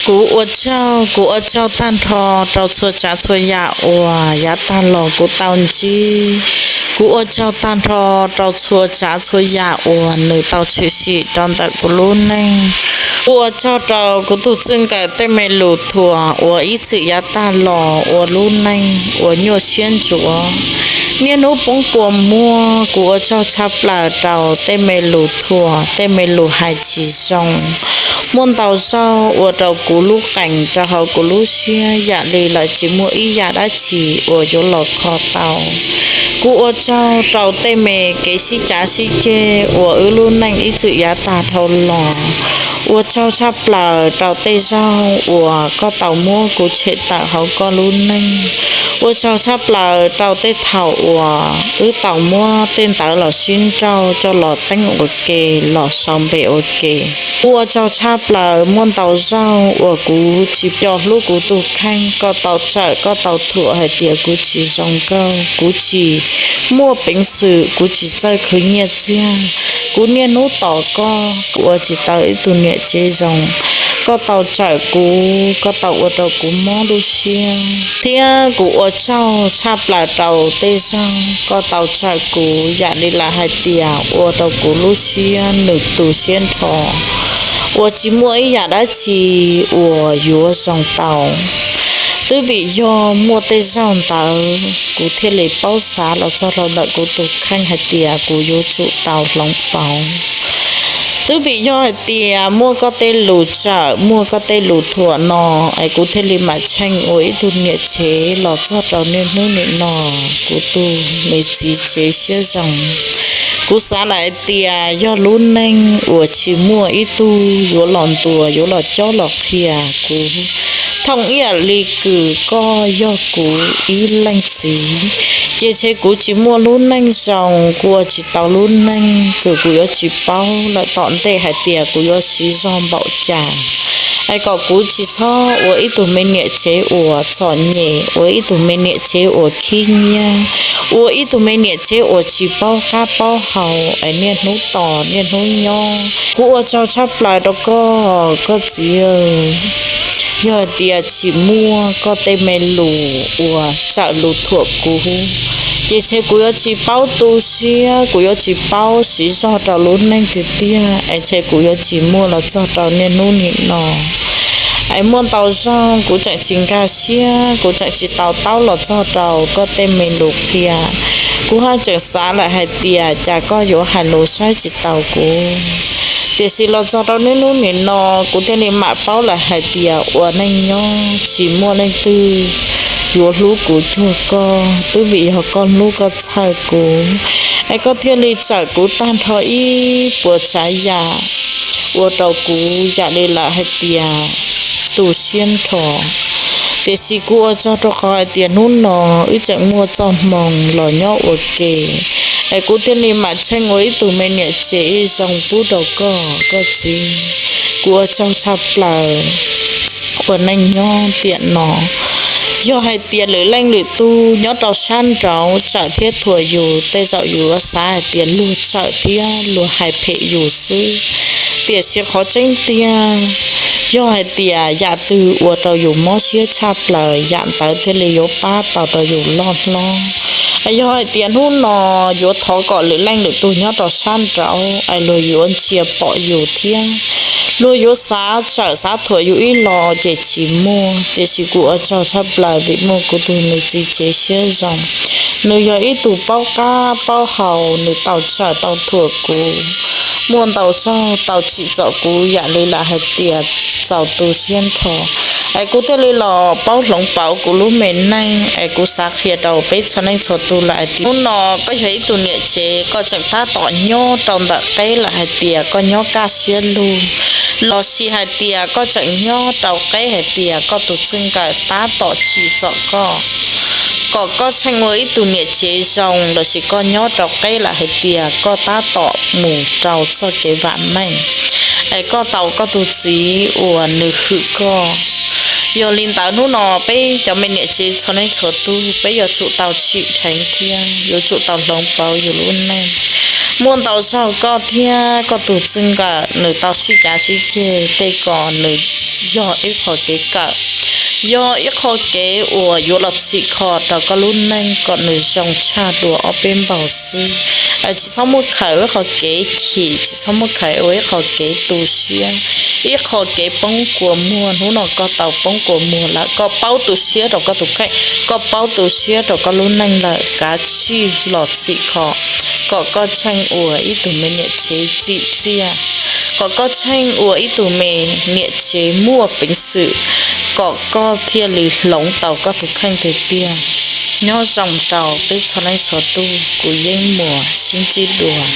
Kuv ua tsaug, kuv ua tsaug tag nrho rau txhua tsav txhua yam uas yav tag los kuv tau ntsib. Kuv ua tsaug tag nrho rau txhua tsav txhua yam uas nws tau tshwm sim rau ntawm kuv lub neej. Kuv ua tsaug rau kuv tus txij nkawm tej me lus thuam uas ib txwm yav tag los ua lub neej uas nyuaj siab ntsuav, niaj hnub poob kua muag. Kuv ua tsaug tshaj plaws rau tej me lus thuam, tej me lus hais tsis zoo. Muaj ntau zaug ua rau kuv lub qees rau hauv kuv lub siab yam li lawv tsis muaj ib yam dab tsi uas yuav los kho tau. Kuv ua tsaug rau tej me kev sib cav sib ceg uas wb lub neej ib txwm yav tag dhau los. Ua tsaug tshaj plaws rau tej zaug uas koj tau muab kuv tshem tawm hauv koj lub neej. Ua tsaug tshaj plaws rau tej thaum uas wb tau muab tej ntawv los sib nrauj coj los teeb ua ke, los sau npe ua ke. Kuv ua tsaug tshaj plaws muaj ntau zaug uas kuv tsis pom hlub kuv tus kheej, koj tau tsawm, koj tau thuam hais tias kuv tsis zoo nkauj, kuv tsis muaj peev xwm, kuv tsis txawj khwv nyiaj txiag, kuv niaj hnub tos koj, kuv ua tsis tau ib tug niam tsev zoo. Koj tau tsawm kuv, koj tau ua rau kuv mob lub siab, thiab kuv ua tsaug tshaj plaws rau tej zaug koj tau tsawm kuv yam li lawv hais tias ua rau kuv lub siab nws tu siab nrho, uas tsis muaj ib yam dab tsi uas yuav zoo tau. Twb vim yog muaj tej zaug ntawd kuv thiaj li paub xav los txog rau ntawm kuv tus kheej hais tias kuv yuav tsum tau hloov pauv. Twb vim yog hais tias muaj koj tej lus tsawm, muaj koj tej lus thuam no, es kuv thiaj li mam tsheej ua ib tug niam tsev los txog rau niaj hnub nim no, kuv tus me txiv tsev siab zoo. Kuv xav lawm hais tias yog lub neej uas tsis muaj ib tug yuav los ntuas, yuav los cob los qhia kuv thooj ib yam li kws koj yog kuv ib leej txiv, ces ntshe kuv tsis muaj lub neej zoo, kuv ua tsis tau lub neej kws kuv yuav tsis paub lawm tom ntej hais tias kuv yuav siv zog npaum cas, es kom kuv tsis txhob ua ib tug me niam tsev uas txom nyem, ua ib tug me niam tsev uas khib nyiab, ua ib tug me niam tsev uas tsis paub qab paub hau, es niaj hnub tos niaj hnub nyob. Kuv ua tsaug tshaj plaws rau koj, koj txiv. Yog hais tias tsis muaj koj tej me lus uas tsawm lus thuam kuv, ces ntshe kuv yuav tsis paub tu siab, kuv yuav tsis paub siv zog rau lub neej tiag tiag, es ntshe kuv yuav tsis muaj los txog rau niaj hnub nim no. Es muaj ntau zaug kuv tseem tsis nkag siab, kuv tseem tsis to taub los txog rau koj tej me lus qhia. Kuv haj tseem xav lawm hais tias cas koj yuav hais lus saib tsis taus kuv. Tiam sis los txog rau niaj hnub nim no, kuv thiaj li mam paub lawm hais tias ua neej nyob tsis muaj leej twg yuav hlub kuv cuag koj, twb vim yog koj hlub koj txhawj kuv, es koj thiaj li tsawm kuv tag nrho ib puas tsav yam, ua rau kuv yam li lawv hais tias tu siab nrho. Tiam sis kuv ua tsaug rau qhov hais tias hnub no wb tseem muaj txoj hmoo los nyob ua ke, es kuv thiaj li mam tsheej ua ib tug me niam tsev zoo pub rau koj, koj txiv. Kuv ua tsaug tshaj plaws ua neej nyob tiam no. Yog hais tias lwm leej lwm tug nyob rau sab nraud tsawm thiab thuam yus, tej zaum yus yuav xav hais tias luag tsawm thiab luag hais phem yus xwb. Tiam sis qhov tseeb tiag, yog hais tias yam twg ua rau yus mob siab tshaj plaws, yam ntawd thiaj li yuav pab tau rau yus loj hlob. Es yog hais tias hnub no yuav thov kom lwm leej lwm tug nyob rau sab nraud es luag yuav ntsia pom yus thiab luag yuav xav tsawm xav thuam yus ib los ces tsis muaj. Tiam sis kuv ua tsaug tshaj plaws vim muaj kuv tus me txiv tsev siab zoo, nws yog ib tug paub qab paub hau, nws tau tsawm tau thuam kuv, muaj ntau zaug tau tsim txom kuv yam li lawv hais tias txaus tu siab nrho. Es kuv thiaj li los paub hloov pauv kuv lub me neej, es kuv xav qhia rau peb txhua leej txhua tus lawm hais tias hnub no koj yog ib tug niam tsev, koj tseem tab tom nyob rau ntawm qeb lawm hais tias koj nyob kaj siab lug, lossis hais tias koj tseem nyob rau qeb hais tias koj tus txij nkawm tab tom tsim txom koj, kom koj tsheej ua ib tug niam tsev zoo, lossis koj nyob rau qeb lawm hais tias koj tab tom mus rau txoj kev vam meej, es koj tau koj tus txiv uas nws hwm koj. Yog li ntawd hnub no peb cov me niam tsev txhua leej txhua tus peb yuav tsum tau tsim dheev thiab yuav tsum tau hloov pauv yus lub neej. Muaj ntau zaug koj thiab koj tus txij nkawm nws tau sib cav sib ceg, tej ko nws yog ib qho kev kawm, yog ib qho kev uas yuav los txhim kho rau koj lub neej kom nws zoo tshaj dua ob peb npaug xwb. Tsis txhob muaj khawm ua ib qho kev chim, tsis txhob muaj khawm ua ib qho kev tu siab, ib qho kev poob kua muag. Hnub no koj tau poob kua muag lawm, koj paub tu siab rau koj tus kheej, koj paub tu siab rau koj lub neej lawm, kav tsij los txhim kho kom koj tsheej ua ib tug me niam tsev tsim txiaj, kom koj tsheej ua ib tug me niam tsev muaj peev xwm, kom koj thiaj li hloov tau koj tus kheej tiag tiag. Nyob zoo rau peb txhua leej txhua tus, kuv Yeej Muas, sib ntsib dua.